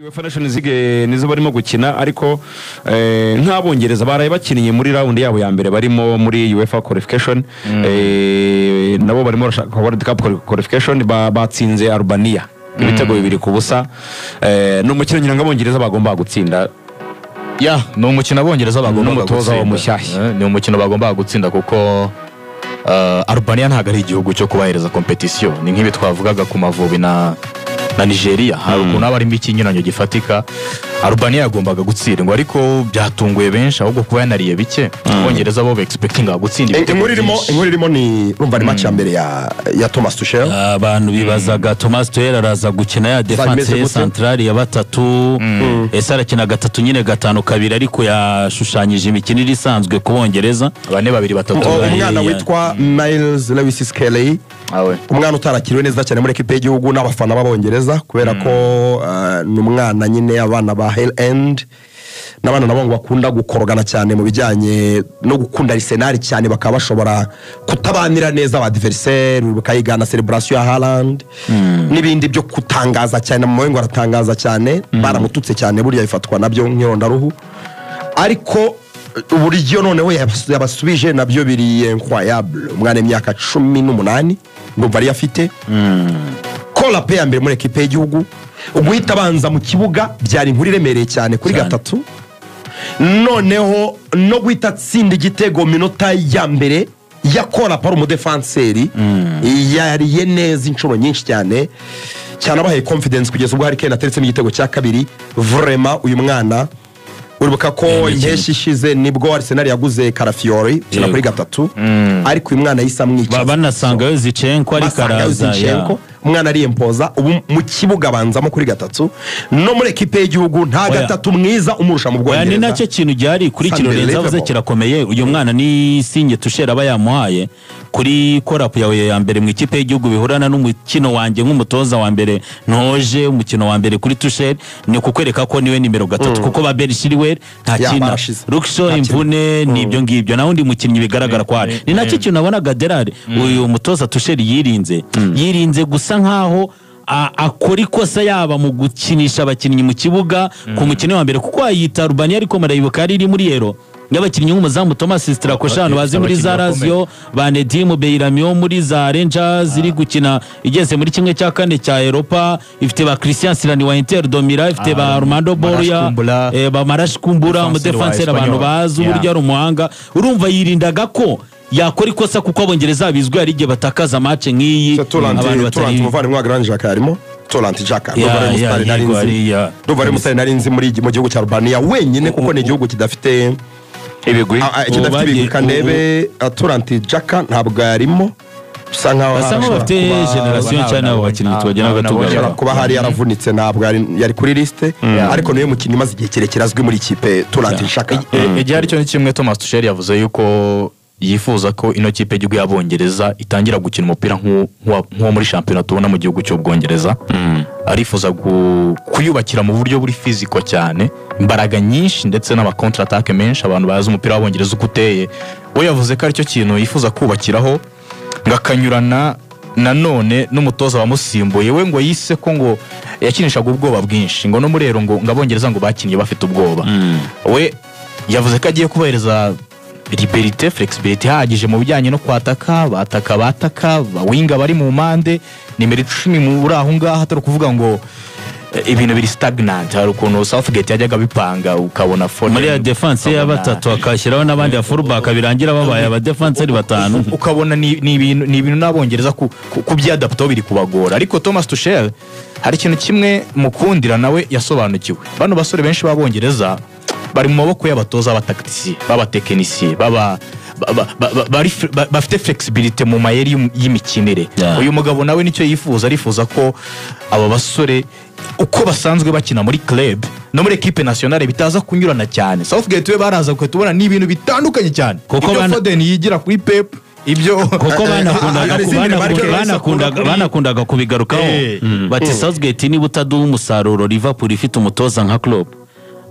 UEFA Nations League nizo barimo gukina, ariko nk'Abongereza baraye bakiniye muri round yabo ya mbere barimo muri UEFA qualification, nabo barimo barashaka World Cup qualification, batsinze Albania ibitego 2-0. Ni umukino ngira ngo Abongereza bagomba gutsinda. Ya, ni umukino Abongereza bagomba N'umutoza wabo mushyashya. Ni umukino bagomba gutsinda kuko Albania ntabwo ari igihugu cyo kubahereza competition. Ni nk'ibi twavugaga ku Mavubi na Nigeria, hari ukuntu haba harimo ikinyuranyo gifatika. Albania yagombaga gutsindwa, ariko byatunguye benshi ahubwo kuba yanariye bike. Abongereza bo expectinga gutsinda ibitego Inkuru irimo byinshi. Inkuru irimo ni, urumva, ni match ya mbere ya Thomas Tuchel. Abantu bibazaga Thomas Tuchel araza gukina ya defense Imeze ye gute? centrale ya batatu, ese arakina gatatu nyine, 5-2, ariko yashushanyije imikinire isanzwe ku Bongereza. Bane, babiri, batatu. Oh, umwana witwa Myles Lewis Skelly, Awe. umwana utarakiriwe neza cyane muri ekipe y'igihugu n'abafana b'Abongereza, kubera ko ni umwana nyine, abana ba Hale End n'abana nabo ngo bakunda gukorogana cyane mu bijyanye no gukunda Arsenal cyane, bakaba bashobora kutabanira neza ba adversaire, bakayigana celebration ya Haaland n'ibindi byo kutangaza cyane mu ngo aratangaza cyane, baramututse cyane, burya bifatwa nabyo nk'irondaruhu. Ariko uburyo noneho yabasubije nabyo biri incroyable. Umwana w'imyaka 18 ndumva ariyo afite, call-up ya mbere muri ekipe y'igihugu, guhita abanza mu kibuga byari inkuru iremereye cyane kuri Cyane. gatatu, noneho no guhita atsinda igitego minota ya mbere ya call-up, ari umudefanseri yariye neza inshuro nyinshi cyane cyane, abahaye confidence kugeza ubwo Harry Kane ateretsemo igitego cya kabiri. Vraiment, uyu mwana, uribuka ko Ni impeshyi ishize nibwo Arsenal yaguze Calafiori ukina kuri gatatu, ariko uyu mwana yahise amwicaza. Banasangayo Zinchenko ariko Basangayo araza ya. Zinchenko, umwana ariyempoza, ubu mu kibuga abanzamo kuri gatatu no muri ekipe y'igihugu nta Oya. gatatu mwiza umurusha mu Oya, ni Bwongereza. nacyo kintu gihari kuri kino Lorenzo avuze. Unbelievable. Kirakomeye. Uyu mwana ni signe Tuchel aba yamuhaye kuri call-up yawe ya mbere mu ikipe y'igihugu, bihurana n'umukino wanjye nk'umutoza wa mbere ntoje, umukino wa mbere kuri Tuchel ni ukukwereka ko niwe nimero 3, kuko ba Ben Chilwell nta Ya, kina. barashize. Luke Shaw Nta kina. imvune, ni ibyo ngibyo, naho undi mukinnyi bigaragara ko hari, ni nacyo kintu nabonaga Gerard, uyu mutoza Tuchel yirinze gusa nkaho akora ikosa yaba mu gukinisha abakinnyi mu kibuga ku mukino wa mbere, kuko wayita Albania, ariko murayibuka yari iri muri Euro y'abakinnyi nk'umuzamu Thomas Strakosha, abantu bazi muri za Abakinnyi Lazio, ba Nedim Bajrami wo muri za Rangers iri gukina igeze muri 1/4 cya Europa, ifite ba Christian Sirani wa Inter de Milan, ifite ba Armando Marash Broja, Kumbula. Ba Marash Kumbura, Defenseur wa umudefanseri abantu Espanyol. bazi uburyo ari umuhanga. Urumva yirindaga ko yakora ikosa, kuko Abongereza bizwi hari igihe batakaza match nk'iyi Turanti abantu Turanti batari umuvandimwe wa Granit Xhaka yarimo, Turanti Xhaka. Ya, Ndumva ari umusitari ya, nari yego, nzi. hariya. Ndumva ari umusitari nari nzi mu gihugu cya Albania wenyine, kuko ni igihugu kidafite Ibigwi. Kidafite ibigwi. Kandebe Turanti Xhaka ntabwo yarimo, bisa nkaho Basa nkaho ashobora bafite generasiyo nshya n'abo bakinnyi tubagendaga nabonye tugaruka. Ashobora kuba hari yaravunitse, ntabwo yari kuri liste, ariko niwe mukinnyi umaze igihe kirekire azwi muri ikipe, Turanti Xhaka. Igihe aricyo ni kimwe, Thomas Tuchel yavuze yuko yifuza ko ino kipe y'igihugu y'Abongereza itangira gukina umupira nk'uwo muri shampiyona tubona mu gihugu cy'Ubwongereza. Arifuza kuyubakira mu buryo buri physical cyane, imbaraga nyinshi ndetse n'ama contre attaque menshi. Abantu bazi umupira w'Abongereza uko uteye, we yavuze ko aricyo kintu yifuza kubakiraho, ngo akanyurana nanone n'umutoza wamusimbuye, we ngo yise ko ngo yakinishaga ubwoba bwinshi, ngo no muri Euro ngo Abongereza ngo bakinnye bafite ubwoba. We yavuze ko agiye kubahereza liberté, flexibility ihagije mu bijyanye no kwataka, bataka, bataka bawinga bari mu mpande, nimero 10 muri aho ngaho, atari ukuvuga ngo ibintu biri stagnant. Hari ukuntu Southgate yajyaga abipanga, ukabona Foden, Muri ya defense ya batatu akashyiraho n'abandi ya fullback, birangira babaye abadefanseri batanu. Ukabona ni ibintu n'Abongereza kubyadaptaho biri kubagora. Ariko Thomas Tuchel hari ikintu kimwe mukundira, nawe yasobanukiwe bano basore benshi b'Abongereza bari mu maboko y'abatoza b'abatacticiens, b'abatechniciens, baba bafite flexibility mu mayeri y'imikinire. Uyu mugabo nawe nicyo yifuza, arifuza ko aba basore uko basanzwe bakina muri club no muri equipe nationale bitaza kunyurana cyane. Southgate we baraza ugahita ubona ni ibintu bitandukanye cyane, Kuko ibyo Foden yigira kuri Pep, ibyo Kuko banakundaga Hari izindi remarque banakundaga kubigarukaho bati: "Southgate, niba utaduha umusaruro, Liverpool ifite umutoza nka Klopp,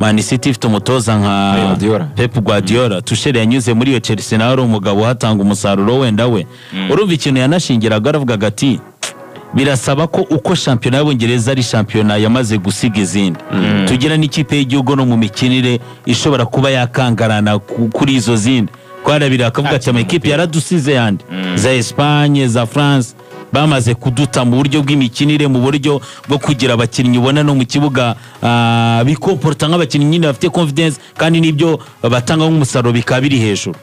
Man City ifite umutoza nka Guardiola. Pep Guardiola, Tuchel yanyuze muri iyo Chelsea, nawe ari umugabo uhatanga umusaruro." Wenda we urumva ikintu yanashingiraga, aravugaga ati Birasaba ko uko shampiyona y'Abongereza ari shampiyona yamaze gusiga izindi, tugira n'ikipe y'igihugu no mu mikinire ishobora kuba yakangarana kuri izo zindi. Twarabira akavuga ati amakipe yaradusize yandi, za Espagne, za France, bamaze kuduta mu buryo bw'imikinire, mu buryo bwo kugira abakinnyi ubona no mu kibuga bikomporta nk'abakinnyi nyine bafite confidence, kandi n'ibyo batanga nk'umusaruro bikaba biri hejuru.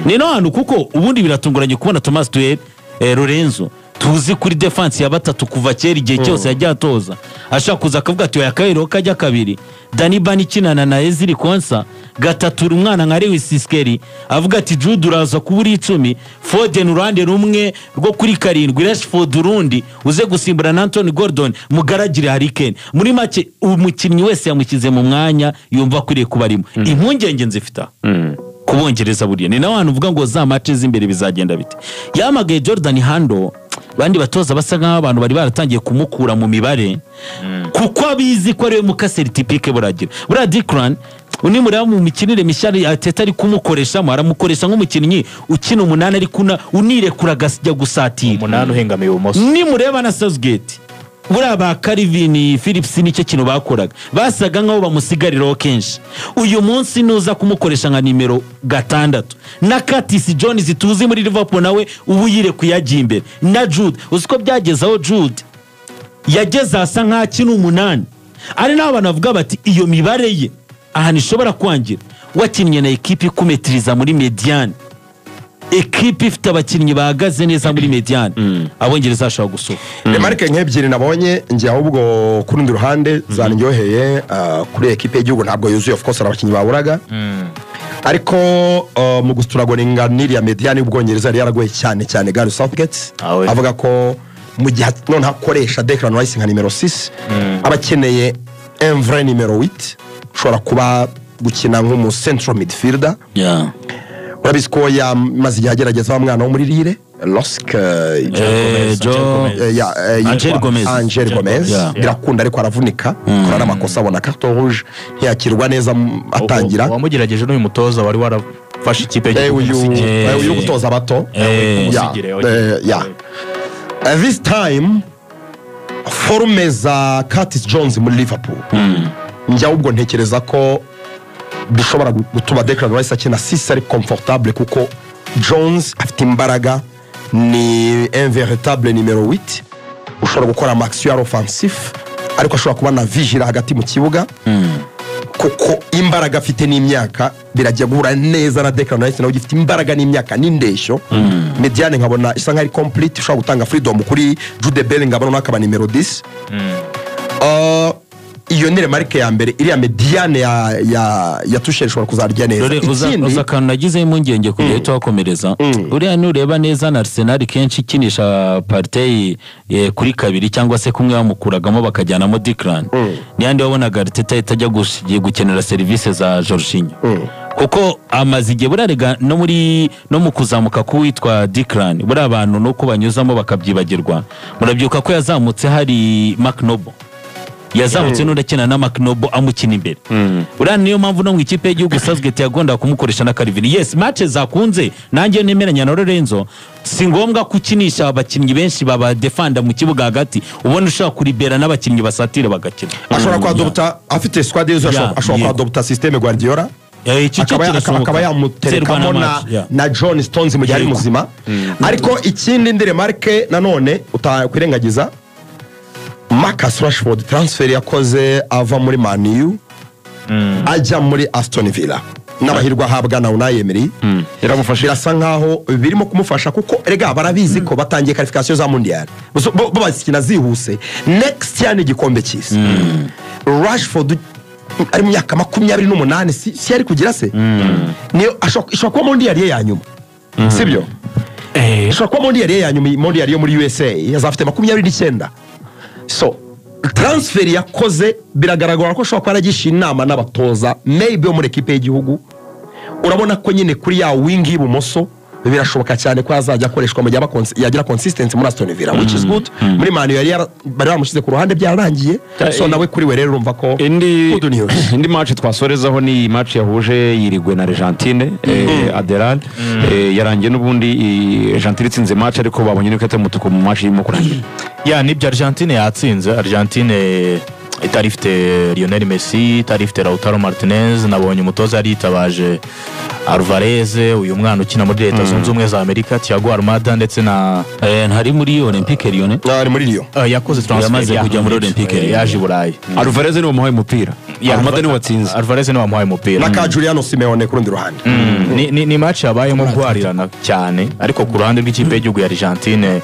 Ni no hantu kuko ubundi biratunguranye kubona Thomas Tuchel, Lorenzo, tuzi kuri defense ya batatu kuva kera, igihe cyose yagiye atoza, ashaka kuza akavuga ati oya, kabiri kajya kabiri, Danny Burn ikinana na Ezri Konsa, gatatu umwana nka Lewis Skelly, avuga ati Jude uraza kuba uri 10, Foden uruhande rumwe rwo kuri 7, Rashford urundi, uze gusimbura na Anthony Gordon, mugaragire Harry Kane. Muri make umukinnyi wese yamushyize mu mwanya yumva akwiriye kuba arimo. Impungenge nzifite aha kubongereza buriya ni nawe hantu uvuga ngo za match z'imbere bizagenda bite. Yamagaye Jordan Hando, bandi batoza basa nk'aho abantu bari baratangiye kumukura mu mibare, kuko abizi ko ariwe mukaseri typique. Buragira buriya Declan unimureba mu mikinire mishya Arteta ari kumukoreshamo, aramukoresha nk'umukinnyi ukina 8, ariko unirekura agasijya gusatira. 8 uhengamiye ibumoso. Nimureba na Southgate, buriya ba Calvin Phillips nicyo kintu bakoraga, basaga nk'aho bamusigariraho kenshi. Uyu munsi nuza kumukoresha nka nimero 6, na Curtis Jones tuzi muri Liverpool nawe ubu yirekuye yagiye imbere, na Jude, uzi ko byageze aho Jude yageze asa nk'akina 8, ari naho abantu bavuga bati iyo mibare ye ahantu ishobora kwangira. Wakinnye na ekipi ikumetiriza muri mediane, ekipi ifite abakinnyi bahagaze neza muri mediane, Abongereza bashobora gusohoka. Remarque nk'ebyiri nabonye njye ahubwo ku rundi ruhande zanryoheye, kuri ekipe y'igihugu ntabwo yuzuye, of course hari abakinnyi baburaga, ariko mu gusituragoringa n'iriya mediane y'Ubwongereza yari yaragoye cyane cyane Gareth Southgate. Avuga ko mu gihe noneho akoresha Declan Rice nka nimero 6, aba akeneye un vrai nimero 8 ushobora kuba gukina nk'umu central midfielder. Urabizi ko yamaze igihe agerageza wa mwana wo muri Lille, Losk, Angel Gomez. Angel Gomez. Birakunda ariko aravunika, akora n'amakosa, abona carton rouge, ntiyakirwa neza atangira. Wamugerageje n'uyu mutoza wari warafashe ikipe uyu gutoza abato. This time forme za Curtis Jones muri Liverpool, njya ubwo ntekereza ko bishobora gutuma Declan Rice akina 6 ari comfortable, kuko Jones afite imbaraga, ni un véritable numéro 8 ushobora gukora action offensif, ariko ashobora kuba na vigile hagati mu kibuga, kuko imbaraga afite n'imyaka birajya guhura neza na Declan Rice nawe ugifite imbaraga n'imyaka n'indeshyo. Mediane nkabona isa nkaho ari complete, ushobora gutanga freedom kuri Jude Bellingham noneho akaba nimero 10. Iyo ni remarque ya mbere, iriya mediane ya Tuchel ishobora kuzarya neza. Uza akantu nagizeho impungenge kugira tuhakomereza, uriya nureba neza na Arsenal kenshi ikinisha Partey kuri 2 cyangwa se kumwe bamukuragamo bakajyanamo Declan, n'iyandi wabonaga Arteta itajya gukenera serivisi za Jorginho, kuko amaze igihe burarega no muri no mu kuzamuka k'uwitwa Declan, buriya abantu nuko banyuzamo bakabyibagirwa. Murabyuka ko yazamutse hari Mark Noble, yazamutse n'undi akina na Mark Noble amukina imbere. Uriya niyo mpamvu no mu ikipe y'igihugu Southgate yagombaga kumukoresha na Calvin. Yes, match zakunze, nanjye nemeranya na Lorenzo, si ngombwa kukinisha abakinnyi benshi babadefanda mu kibuga hagati, ubona ushobora kuribera n'abakinnyi basatira bagakina. Ashobora kuadopta afite squad yuzuye, ashobora kuadopta system Guardiola, akaba yamuterekamo na John Stones mu gihe ari muzima. Ariko ikindi ndi remarque nanone utakwirengagiza, Marcus Rashford transfer yakoze ava muri Man U ajya muri Aston Villa, n'abahirwa ahabwa na Unai Emery, birasa nkaho birimo kumufasha, kuko erega barabizi ko batangiye qualification za Mundial, bo bazikina zihuse, next year ni igikombe cy'isi. Rashford ari mu myaka 28, si yari kugira se niyo ashobora kuba Mundial ye ya nyuma, sibyo? Ashobora kuba Mundial ye ya nyuma, Mundial yo muri USA azafite 29. So transfer yakoze biragaragara ko ashobora kuba yaragisha inama n'abatoza maybe yo muri ekipe y'igihugu. Urabona ko nyine kuri ya wing y'ibumoso Birashoboka cyane ko azajya akoreshwa mu gihe yagira consistency muri Aston Villa, which is good. Muri Man U yari bari bamushyize ku ruhande, byararangiye. So nawe kuri we rero urumva ko Indi good news. Indi match twasorezaho ni iyi match yahuje Uruguay na Argentine, Aderal, yarangiye n'ubundi Argentine itsinze match, ariko babonye n'ikarita y'umutuku mu match irimo kurangira. Ya, nibyo, Argentine yatsinze. Argentine itari ifite Lionel Messi, itari ifite Lautaro Martinez. Nabonye umutoza yari yitabaje Alvarez, uyu mwana ukina muri Leta Zunze Ubumwe za Amerika, Thiago Almada ndetse na Ntari muri Olympique Lyon? Ari muri Lyon. Yakoze transfer. Yamaze kujya muri Olympique Lyon. Yaje i Burayi. Alvarez niwe wamuhaye umupira. Ya, Almada niwe watsinze. Alvarez niwe wamuhaye umupira. Na ka Giuliano Simeone ku rundi ruhande. Ni match yabayemo guharirana cyane, ariko ku ruhande rw'ikipe y'igihugu ya Argentine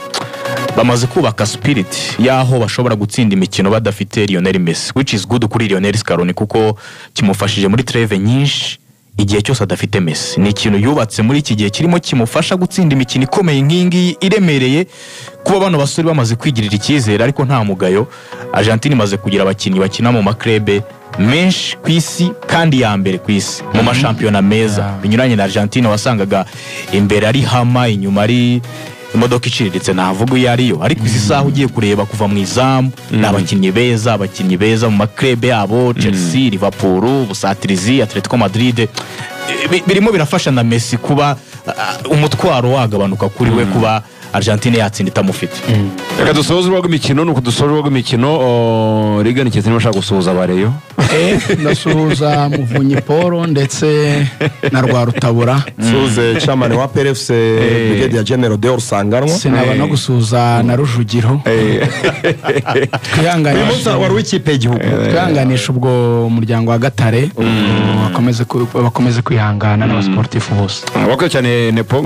bamaze kubaka spirit y'aho bashobora gutsinda imikino badafite Lionel Messi, which is good kuri Lionel Scaloni kuko kimufashije muri trêve nyinshi. Igihe cyose adafite Messi, ni ikintu yubatse muri iki gihe kirimo kimufasha gutsinda imikino ikomeye nk'iyi ngiyi iremereye. Kuba bano basore bamaze kwigirira icyizere, ariko nta mugayo, Argentine imaze kugira abakinnyi bakina mu ma clubs menshi ku isi kandi ya mbere ku isi mu mashampiyona meza, binyuranye na Argentine wasangaga imbere ari hama, inyuma ari imodoka iciriritse, ntavuga iyo ariyo. Ariko izi saha ugiye kureba kuva mu izamu ni abakinnyi beza, abakinnyi beza mu ma clubs yabo, Chelsea, Liverpool, busatirizi Atletico Madrid. Birimo birafasha na Messi kuba umutwaro wagabanuka kuri we, kuba Argentine yatsinda itamufite. Reka dusoze urwego rw'imikino. Nuko dusoje urwego rw'imikino, Rigani keretse niba ushaka gusuhuza abareyo. Ndasuhuza Muvunyi Paul ndetse na Rwarutabura. Suze chairman wa PRFC, Brigadier General Deo Rusanganwa. Sinaba no gusuhuza na Rujugiro. Uyu Twihanganisha munsi wari uw'ikipe y'igihugu. Twihanganisha ubwo umuryango wa Gatare, bakomeze kwihangana n'abasportifu bose. Wakoze cyane, Nepo.